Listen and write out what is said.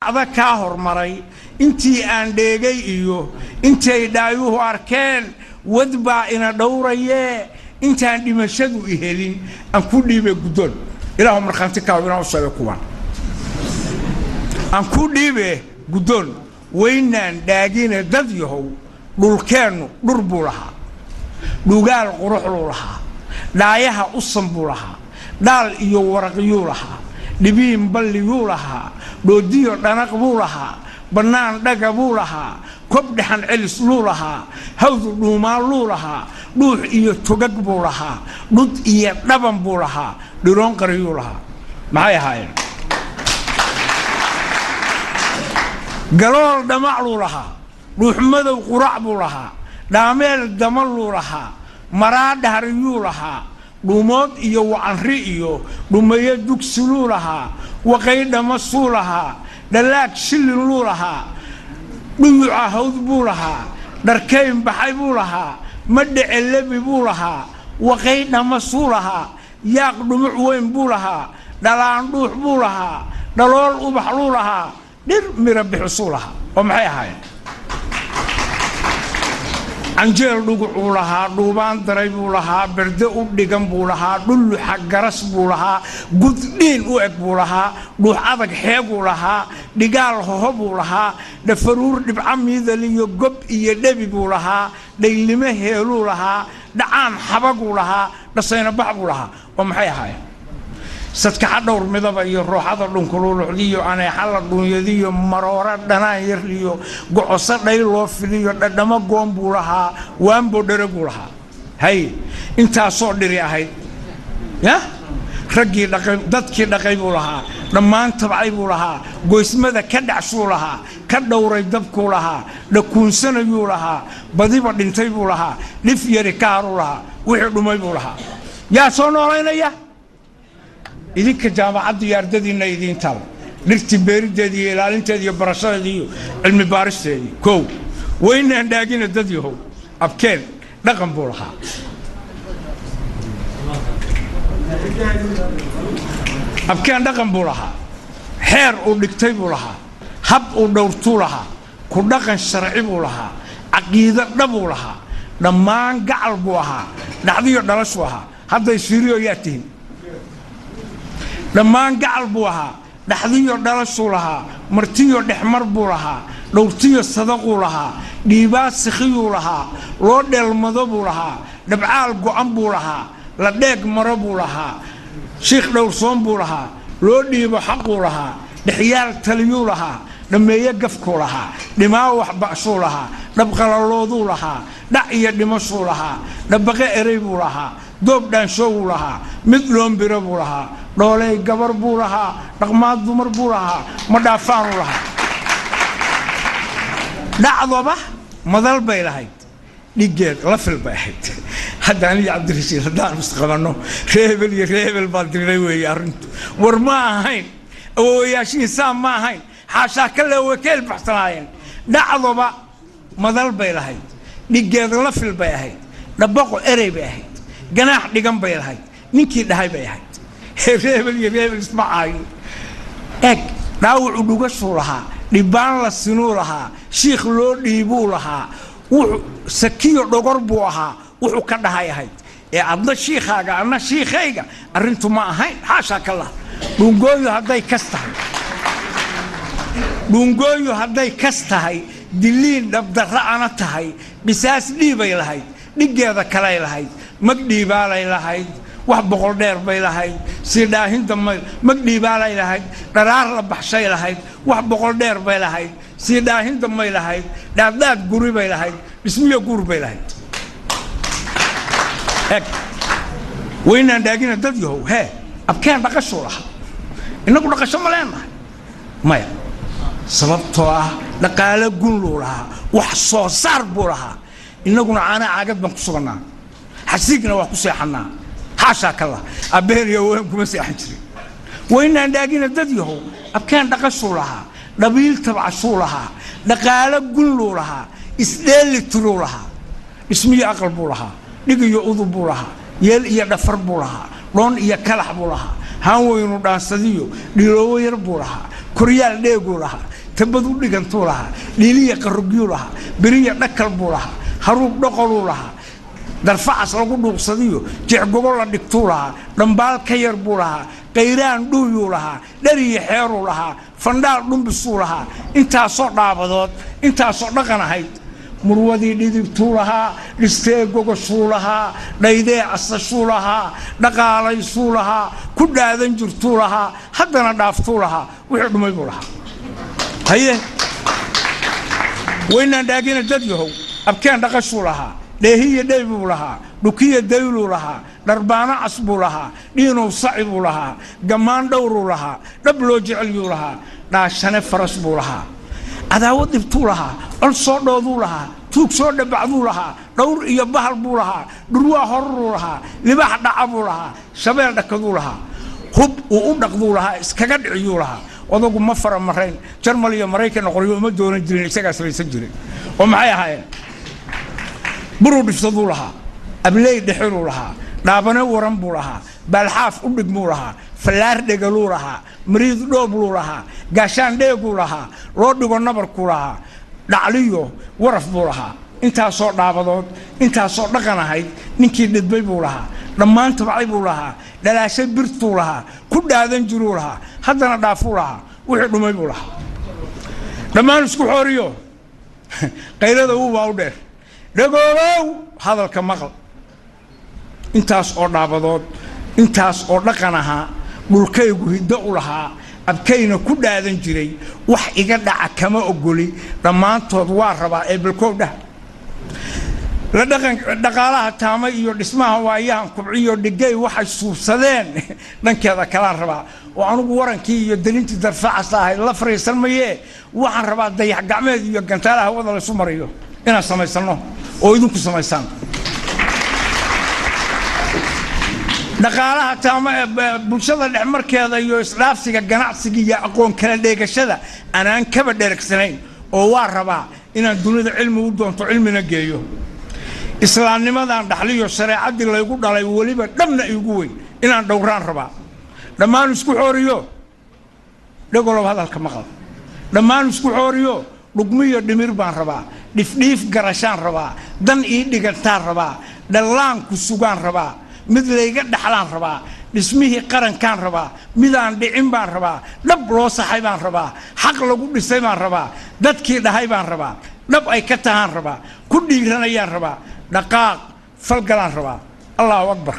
Dhacda kaa hormaray intii aan dheegay iyo intay dhaayuhu arkeen, wad baa ina dhowrayee, intaan dhimashadu i helin aan ku dhiibe guddoon. Ilaahu markhaanti kaaw inaan u sheegay kuwan aan ku dhiibe guddoon. Waynaan dhaagine dad yahow, dhulkeennu dhur buu lahaa, dhugaal quruxluu lahaa, dhaayaha usan buu lahaa, dhaal iyo waraqyuu lahaa, dhibiin balliyuu lahaa, dhoodiyo dhanaq buu lahaa, bannaan dhaga buu lahaa, kob dhexan celis luu lahaa, hawdu dhuumaan luu lahaa, dhuux iyo togag buu lahaa, dhud iyo dhaban buu lahaa, dhiroon qariyuu lahaa. Maxay ahaayeen? Galool dhamacluu lahaa, dhuuxmadow qurac buu lahaa, dhaameel damaluu lahaa, maraa dhahriyuu lahaa, dhuumood iyo wacanri iyo dhumayo dugsiluu lahaa, waqay dhamasuu lahaa, dhalaag shillinluu lahaa, dhuyuca hawd buu lahaa, dharkayn baxay buu lahaa, madhece lebi buu lahaa, waqay dhamasuu lahaa, yaaq dhumuc weyn buu lahaa, dhalaan dhuux buu lahaa, dhalool ubaxluu lahaa, dhir mira bixisuu lahaa. Oo maxay ahaayeen? Canjeel dhugucuu lahaa, dhuubaan daray buu lahaa, berde u dhigan buu lahaa, dhulluxa garas buu lahaa, guddhiin u eg buu lahaa, dhuux adag xeeguu lahaa, dhigaal hoho buu lahaa, dhafaruur dhibca miidal iyo gob iyo dhebi buu lahaa, dhaylimo heeluu lahaa, dhacaan xabaguu lahaa, dhasaynabax buu lahaa. Oo maxay ahaayeen? Sadkaxa dhowr midaba iyo rooxada dhunkululuxdiyo aneexa la dhuunyadiyo maroora dhanaan yarliyo gocoso dhayl loo filiyo dhadhamo goon buu lahaa, waanbo dheraguu lahaa. Hay, intaasoo dhiri ahayd ya raggii dhaqay, dadkii dhaqay buu lahaa, dhammaan tabcay buu lahaa, goysmada ka dhacshuu lahaa, ka dhowray dabkuu lahaa, dhakuunsanayuu lahaa, badiba dhintay buu lahaa, dhif yari ka haruu lahaa, wixii dhumay buu lahaa. Yaa soo noolaynaya? Idinka jaamacadda iyo ardadiinna idiin taal dhirtii beeriddeedii iyo ilaalinteedii iyo barashadeedii iyo cilmi baaristeedii. Kow, waynaan dhaagina dad yahow, abkeen dhaqan buu lahaa. Abkeen dhaqan buu lahaa, xeer uu dhigtay buu lahaa, hab uu dhowrtuu lahaa, ku dhaqan sharci buu lahaa, caqiido dhabuu lahaa, dhammaan gacal buu ahaa, dhacdiyo dhalashuu ahaa. Hadday fiiriyo yaa tihin, dhammaan gacal buu ahaa, dhaxdiyo dhalashuu lahaa, martiyo dhexmar buu lahaa, dhowrtiyo sadaquu lahaa, dhiibaa sikhiyuu lahaa, loo dheelmado buu lahaa, dhabcaal go'an buu lahaa, la dheeg maro buu lahaa, shiikh dhowrsoon buu lahaa, loo dhiibo xaquu lahaa, dhexyaal taliyuu lahaa, dhammeeye gafkuu lahaa, dhimaa waxba'shuu lahaa, dhabqalalooduu lahaa, dhac iyo dhimashuu lahaa, dhabbaqe erey buu lahaa, doob dhaanshowuu lahaa, mid dhoombiro buu lahaa, dhooley gabar buu lahaa, dhaqmaad dumar buu lahaa, ma dhaafaanuu lahaa. Dhacdoba madal bay lahayd, dhiggeed la fil bay ahayd. Hadda aniyo Cabdirashiid haddaan isqabanno, ree hebel iyo ree hebel baa diray weeye arrintu. War ma ahayn awoowayaashihii saa ma ahayn, xaashaa ka le way ka ilbaxsanaayeen. Dhacdoba madal bay lahayd, dhiggeed la fil bay ahayd, dhabbaqo erey bay ahayd, ganaax dhigan bay lahayd, ninkii dhahay bay ahayd. Ree hebel iyo ree hebel isma caayo. Eg, dhaawacu dhugashuu lahaa, dhibbaan la sinuu lahaa, shiikh loo dhiibuu lahaa, wuxuu sakiyo dhogor buu ahaa, wuxuu ka dhahay ahayd. Ee adna shiikhaaga adna shiikhayga arrintu ma ahayn, xaashaa ka lah. Dhuungooyu hadday kas tahay, dhuungooyu hadday kas tahay, diliin dhabdarra ana tahay, qisaas dhiibay lahayd, dhiggeeda kalay lahayd, mag dhiibaalay lahayd, wax boqol dheer bay lahayd, sii dhaahinta mag dhiibaalay lahayd, dharaar la baxshay lahayd, wax boqol dheer bay lahayd, sii dhaahinta may lahayd, dhaadhaad guri bay lahayd, dhismiyo guur bay lahayd. Eg, waynaan dhaagina dad yahow, hee, abkeen dhaqashuu lahaa. Innagu dhaqasho ma leenahay? Maya. Sababtoo ah dhaqaalo gun luu lahaa, wax soo saar buu lahaa. Innaguna caanaa caagad baan ku sugannaa, xasiigna waa ku seexannaa. Xaashaa ka lah, abbaheen iyo awoohen kuma seexan jirin. Waynaan dhaagina dad yahow, abkeen dhaqashuu lahaa, dhabiil tabcashuu lahaa, dhaqaalo gun luu lahaa, isdheeli tiruu lahaa, dhismiyo aqal buu lahaa, dhig iyo udub buu lahaa, yeel iyo dhafar buu lahaa, dhoon iyo kalax buu lahaa, Haan weynu dhaansadiyo dhiiloowo yar buu lahaa. Koryaal dheeguu lahaa. Tabad u dhigantuu lahaa. Dhiiliya qarugyuu lahaa. Beriya dhakal buu lahaa. Haruub dhoqoluu lahaa. Darfacas lagu dhuuqsadiyo jeexgogo la dhigtuu lahaa. Dhambaal ka yar buu lahaa. Qayraan dhuuyuu lahaa. Dhariyo xeeruu lahaa. Fandhaal dhumbisuu lahaa. Intaasoo dhaabadood, intaasoo dhaqan ahayd. Murwadii dhidibtuu lahaa. Dhistee gogoshuu lahaa. Dhaydee asashuu lahaa. Dhaqaalaysuu lahaa. Ku dhaadan jirtuu lahaa. Haddana dhaaftuu lahaa. Wixii dhumay buu lahaa. Haye, waynaan dhaagina dad yahow. Abkeen dhaqashuu lahaa. Dheehiya dhey buu lahaa. Dhukiya dayluu lahaa. Dharbaano cas buu lahaa. Dhiinow saci buu lahaa. Gammaan dhowruu lahaa. Dhab loo jecelyuu lahaa. Dhaashane faras buu lahaa. Cadaawad dhibtuu lahaa. Col soo dhooduu lahaa. Tuug soo dhabacduu lahaa. Dhowr iyo bahal buu lahaa. Dhurwaa horaruu lahaa. Libaax dhaca buu lahaa. Shabeel dhakaduu lahaa. Hub uu u dhaqduu lahaa. Iskaga dhiciyuu lahaa. Odagu ma fara marayn. Jarmal iyo Maraykanna qoryo uma doonan jirin, isagaa samaysan jiray. Oo maxay ahaayeen? Buruu dhiftaduu lahaa. Abley dhexiruu lahaa. Dhaabane waran buu lahaa. Baalxaaf u dhigmuu lahaa. Fallaar dhegaluu lahaa. Mariid dhoobluu lahaa. Gaashaan dheeguu lahaa. Loo dhigo nabarkuu lahaa. Dhacliyo waraf buu lahaa. Intaasoo dhaabadood, intaasoo dhaqan ahayd, ninkii dhidbay buu lahaa. Dhammaan tabcay buu lahaa. Dhalaashay birtuu lahaa. Ku dhaadan jiruu lahaa. Haddana dhaafuu lahaa. Wixii dhumay buu lahaa. Dhammaan isku xooriyo, qaylada uubaa u dheer. Dhagoolow hadalka maqal. Intaas oo dhaabadood, intaas oo dhaqan ahaa, dhulkaygu hiddo u lahaa, abkayna ku dhaadan jiray, wax iga dhaca kama ogoli. Dhammaantood waa rabaa ee balkoow dhah. La dhaqan dhaqaalaha taamay iyo dhismaha waayahan kubciyo dhigay waxay suubsadeen dhankeeda kalaan rabaa. Oo anugu warankii iyo dalintii darfacasta ahayd la fariisan mayee, waxaan rabaa dayax gacmeed iyo gantaalaha hawada laysu mariyo inaan samaysano oo idinku samaysaan. Dhaqaalaha taama ee bulshada dhexmarkeeda iyo isdhaafsiga ganacsiga iyo aqoon kala dheegashada anaan kaba dheregsanayn, oo waa rabaa inaan dunida cilmi u doonto, cilmina geeyo. Islaamnimadan dhaxliyo shareecaddii laygu dhalay weliba dhabna iigu weyn inaan dhowraan rabaa. Dhammaan isku xooriyo, dhegolow hadalka maqal. Dhammaan isku xooriyo, dhugmiyo dhimir baan rabaa. Dhifdhiif garashaan rabaa. Dan ii dhigantaan rabaa. Dhallaanku sugaan rabaa. Mid layga dhaxlaan rabaa. Dhismihii qarankaan rabaa. Midaan dhicin baan rabaa. Dhab loo saxay baan rabaa. Xaq lagu dhisay baan rabaa. Dadkii dhahay baan rabaa. Dhab ay ka tahaan rabaa. Ku dhiiranayaan rabaa. Dhaqaaq falgalaan rabaa. Allahu akbar.